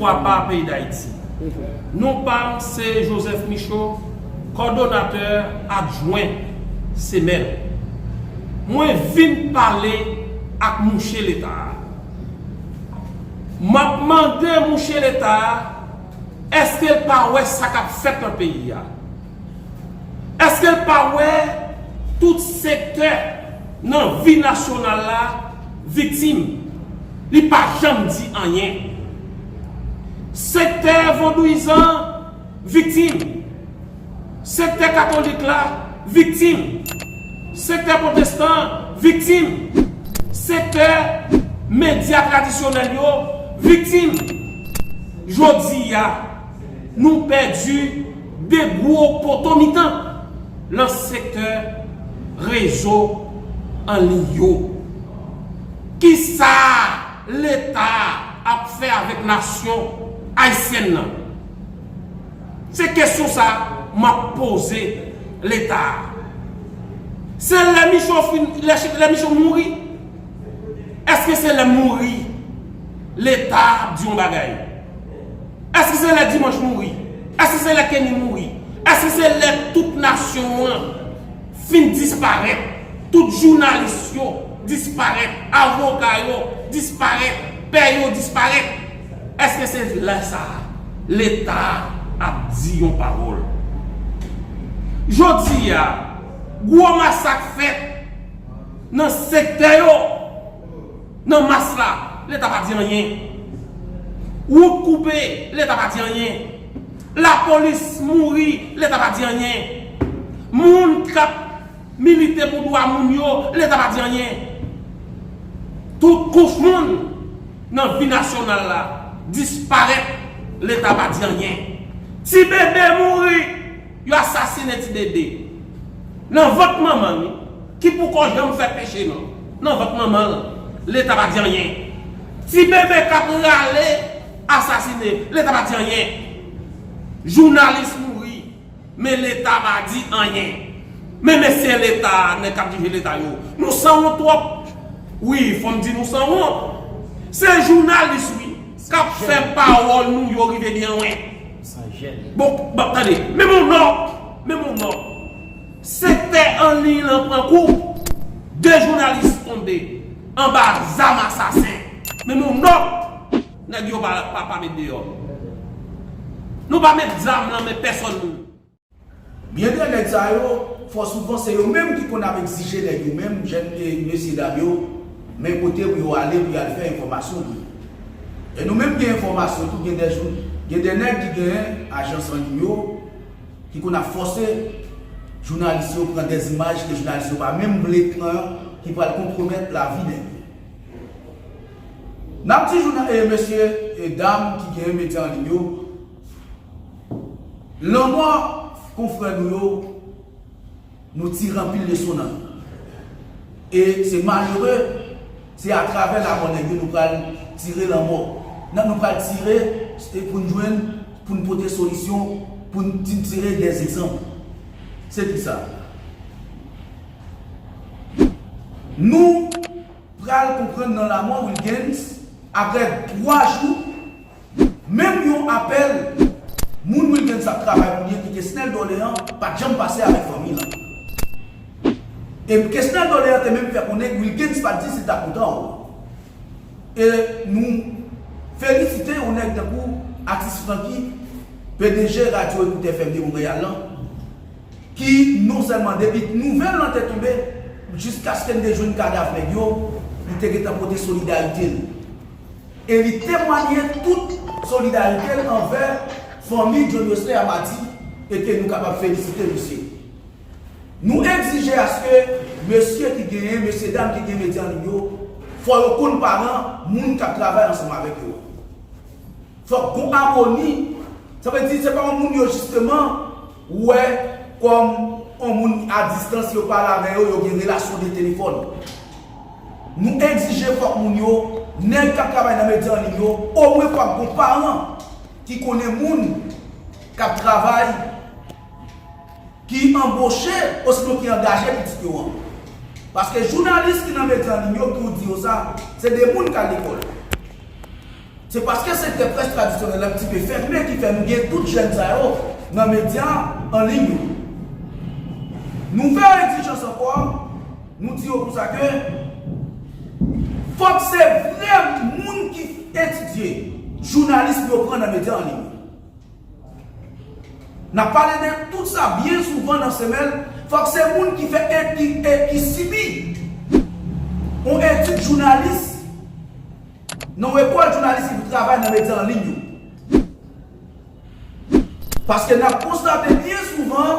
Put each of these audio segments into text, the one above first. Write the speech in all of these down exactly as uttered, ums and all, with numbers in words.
Papa peyi Dayiti. Non pa m se Joseph Michaud, kòdonatè adjwen Semèl. Mwen vin pale ak mouche Leta a. M ap mande mouche Leta a, èske l pa wè sa k ap fèt nan peyi a? Èske l pa wè tout sektè nan vi nasyonal la viktim? Li pa janm di anyen. Sektè vodouyizan viktim. Sektè katolik la viktim. Sektè pwotestan viktim. Sektè medya tradisyonèl yo viktim. Jodi a, nou pèdi de gwo poto mitan nan sektè rezo an liy yo. Kisa Leta ap fè avèk nasyon ayisyèn nan? Se kesyon sa a m ap poze Leta a. Se lè Michon fin, lè, lè Michon mouri? Èske se lè mouri Leta ap di yon bagay? Èske se lè Dimanch mouri? Èske se lè Kenny mouri? Èske se lè tout nasyon an fin disparèt? Tout jounalis yo disparèt, avoka yo disparèt, pè yo disparèt. Èske se lè sa a Leta ap di yon pawòl? Jodi a, gwo masak fèt nan sektè yo, nan mas la, Leta pa di anyen. Wout koupe, Leta pa di anyen. Lapolis mouri, Leta pa di anyen. Moun k ap milite pou dwa moun yo, Leta pa di anyen. Tout kouch moun nan vi nasyonal la disparèt, Leta pa di anyen. Ti bebe mouri, yo asasinen ti bebe. Nan vant manman li, ki poko janm fè peche non. Nan vant manman l, Leta pa di anyen. Ti bebe k ap rale, asasinen, Leta pa di anyen. Jounalis mouri, men Leta pa di anyen. Men mesye Leta, nèg k ap dirije Leta yo, nou sanwont twòp. Wi, fò m di nou sanwont. Se jounalis, wi, k ap fè pawòl nou yo rive byen lwen. Bon, bon, tande, menm yon nòt, menm yon nòt. Sektè an liy lan pran kou. De jounalis tonbe anba zam asasen. Menm yon nòt, nèg yo pa, pa, pa met deyò. Nou pa met zam nan men pèsonn moun. Byen de nèg sa yo, fò souvan se yo menm ki konn ap egzije nèg yo menm, jèn e mesye dam yo, men kote pou yo ale pou y al fè enfòmasyon pou yo. E nou menm gen enfòmasyon tou, gen de jou, gen de nèg ki genyen ajans an liy yo, ki konn ap fòse jounalis yo pran de zimaj ke jounalis yo pa menm vle pran, ki pral konpwomèt lavi nèg yo. N ap di jouna-, e, mesye e dam ki genyen medya an liy yo, lanmò konfrè nou yo, nou tire anpil leson nan yo. E se malere, se atravè lanmò nèg yo nou pral tire lanmò. Nan nou pral tire, e pou n jwenn, pou n pote solisyon, pou n ti-, tire de egzanp. Se kisa? Nou pral konprann nan lanmò Wilgens, apre twa jou, menm yon apèl moun Wilgens ap travay pou li ki Kesnel Dorlean pa t janm pase avèk fanmi l. E Kesnel Dorlean te menm fè konnen Wilgens pa t di si l ta kontan w. E nou felisite yon nèg tankou atis Francky, P D G Radyo Ekout F M de Monreyal lan, ki non sèlman depi nouvèl lan te tonbe, jiskaske n te jwenn kadav nèg yo, li te gentan pote solidarite l. E li temwanye tout solidarite l anvè fanmi John Wesley Amadi, e ke nou kapab felisite misye. Nou egzije aske mesye ki genyen, mesye dam ki gen medya an liy yo, fò yo konn paran moun k ap travay ansanm avèk yo. Fòk gon amoni. Sa vle di, se pa yon moun yo jisteman wè kòm yon moun a distans, yo pale avè yo, yo gen relasyon de telefòn. Nou egzije fòk moun yo, nèg k ap travay nan medya an liy yo, omwen fòk gon paran ki konnen moun k ap travay, ki anboche, osinon ki angaje pitit yo an. Paske jounalis ki nan medya an liy yo, ki w di yo sa, se de moun k al lekòl. Se paske sektè près tradisyonèl la pti pe fèmen ki fè nou gen tout jèn sa yo nan medya an liy yo. Nou fè yon egzijans ankò, nou di yo konsa ke fòk se vrè moun ki etidye jounalis pou yo pran nan medya an liy yo. N ap pale de tout sa byen souvan nan semèn. Fòk se moun ki fè e ki, e ki sibi yon etid jounalis nan yon ekòl jounalis ki pou travay nan medya an liy yo. Paske n ap konstate byen souvan,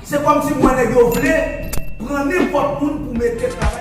se kòmsi m wè nèg yo vle pran nenpòt moun pou mete travay.